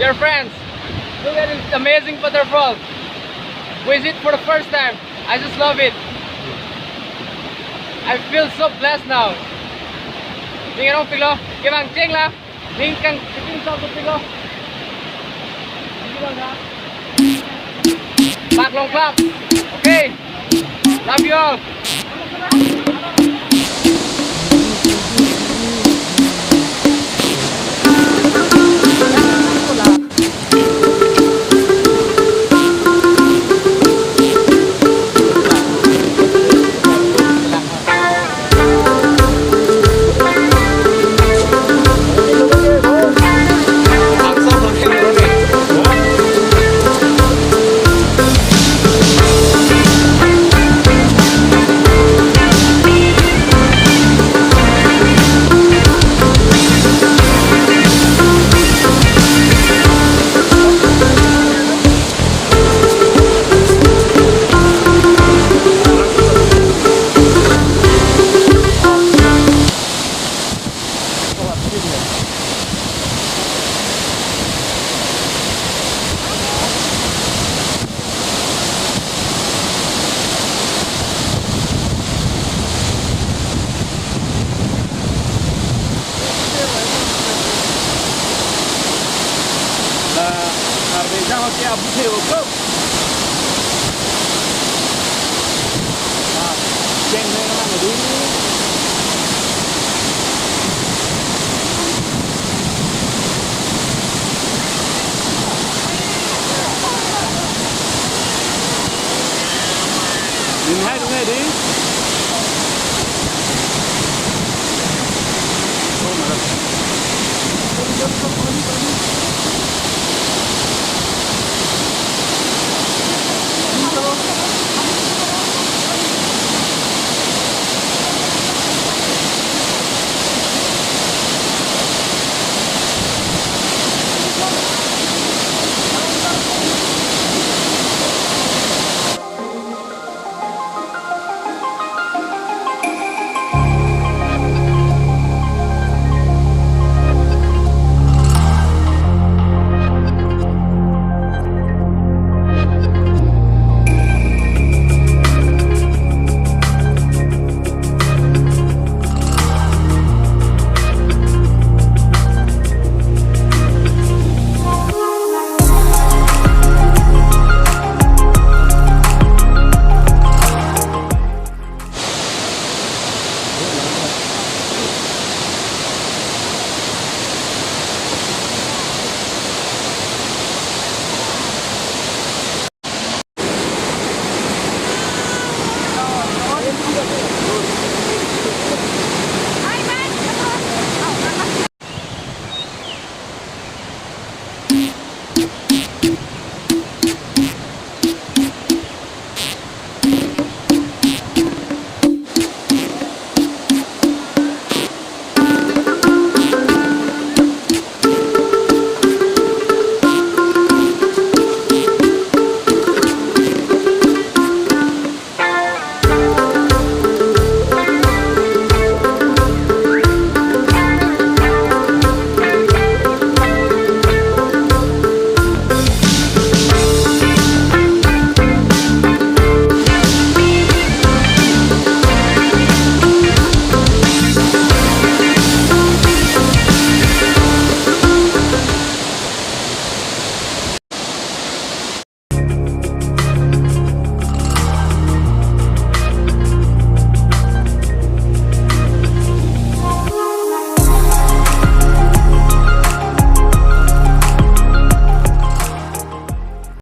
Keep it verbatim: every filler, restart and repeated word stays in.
Dear friends, look at this amazing waterfall. Visit for the first time. I just love it. I feel so blessed now. Ning arong pilo, kevang cheng la. Ning kang kiting sa tu pilo. Paklong Club. Okay. Love you all. La arveja hoke abu the ko. Ah, cheng ne na di.